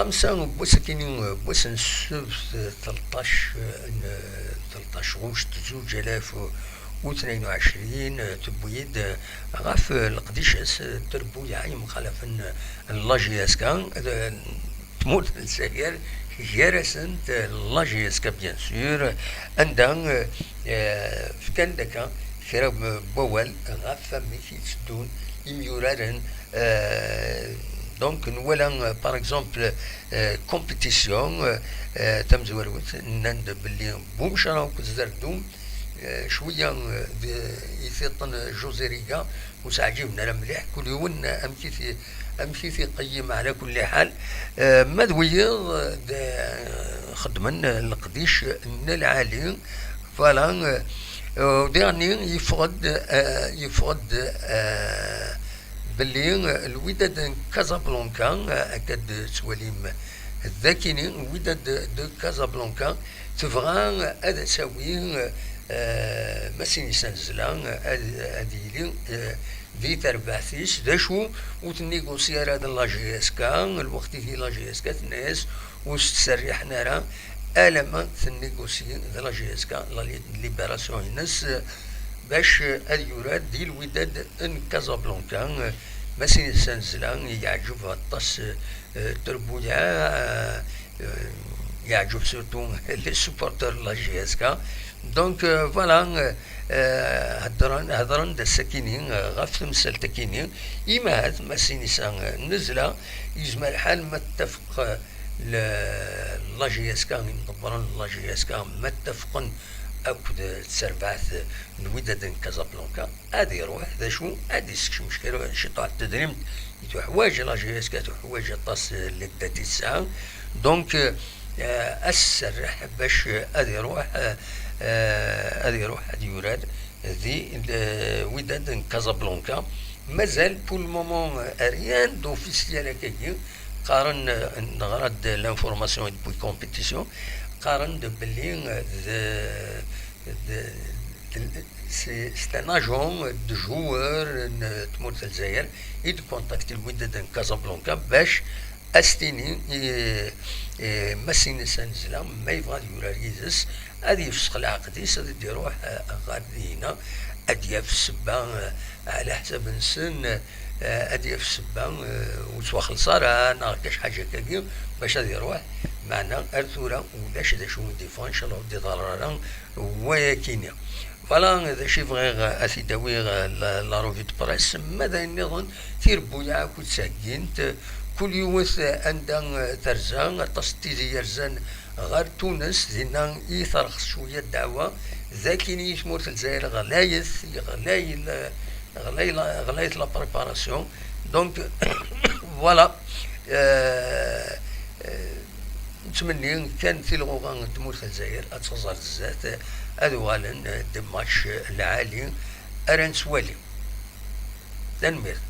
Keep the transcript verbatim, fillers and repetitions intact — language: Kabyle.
Ass-a n wass-akini, n wass n ssebt, tleṭṭac n, tleṭṭac ɣuct zuǧ alaf u tnayen u ɛecrin, tewwi-d ɣef leqdic-is trebbuyaɛ yemxalafen n la J S K, tmurt n Lezzayer, gar-asent la J S K, bien sûr, anda, eh, fkan-d akka kra n wawal ɣef amek i tteddun imyuraren. Eh, donc, nwala, eh, par exemple, eh, compétition, eh, eh, tamezwarut, nnan-d belli Bumecra akked Zerdum, eh, cwiya, eh, d, i tiṭ n José Riga, ur s-ɛǧiben ara mliḥ, kul yiwen amek i t-, amek i t-iqeyyem ɛla kulli ḥal. Eh, ma d wiyiḍ, eh, d, xeddmen leqdic n lɛali. Voilà, eh, eh, u diɣenni yeffeɣ-d, eh, yeffeɣ-d, eh, belli, eh, Lwidad n Casablanca, eh, akka d-tettwalim d akini, Lwidad de Casablanca tebɣa ad as-awi, eh, Masinisa Nzla, ad, ad yili, eh, di terbaɛt-is. D acu, ur tennigusi ara d la J S K, lweqt i di la J S K tenna-yas ur s-ttserriḥen ara alamma tennigusi d la J S K la li-, libération-ines, eh, bac, eh, ad yurar di Lwidad n Casablanca. Eh, Masinisa Nzla yeɛǧeb aṭas, eh, trebbuyaɛ, eh, eh, yeɛǧeb surtout les supporters n la J S K. Donc, eh, voilà, eh, eh, heddren, hedren-d ass-akini, eh, ɣef temsalt-akini. Imahat Masinisa, eh, Nzla, yezmer lḥal ma tettafeq, eh, l-, la J S K, imḍebbren n la J S K, ma ttafqen akked tserbaɛt n Lwidad n Casablanca, ad iruḥ, d acu, ad isekcem kra, ciṭuḥ n tedrimt i tuḥwaǧ la J S K, tuḥwaǧ aṭas, eh, n leddat i tesɛa. Donc, eh, ad s-serreḥ bac, eh, ad iruḥ, eh, eh, ad iruḥ ad yurar di, eh, Lwidad n Casablanca. Mazal, pour le moment, eh, rien d'officiel akkagi. Qqaren, eh, neɣra-d l'information depuis compétition, qqaren-d belli, eh, d, d, d, c'est, c'est un agent de joueur n tmurt n Lezzayer i d-contacté Lwidad n Casablanca bac a s-tini i, i Masinisa Nzla ma yebɣa ad yurar yid-s, ad yefsex lɛeqd-is, ad d-iruḥ, eh, ɣer dinna, ad d-yaf ssebba, eh, ɛla ḥsab-nsen, eh, ad d-yaf ssebba, eh, ur ttwaxelleṣ ara, neɣ kac ḥaǧa akkagi, bac ad iruḥ. Meɛna ar tura ulac d acu i d-iffɣen, ncallah ur d-iḍerr ara wayakini. Voilà, d acu i bɣiɣ ad t-id-awiɣ, la, la revue de presse. Ma d ayen nniḍen, tirebbuyaɛ akk i d-ttheggint, kul yiwet anda terza, aṭas n tid i yerzan ɣer Tunes, dinna i terxes cwiya ddeɛwa, d akin i tmurt n Lezzayer ɣlayet, ɣlay, ɣlay, ɣlayet la préparation. Donc, voilà. Euh, euh, Nettmenni kan tilɣuɣa n tmurt n Lezzayer ad txeẓẓer zdat, ad uɣalen d match lɛali ara nettwali. Tanemmirt.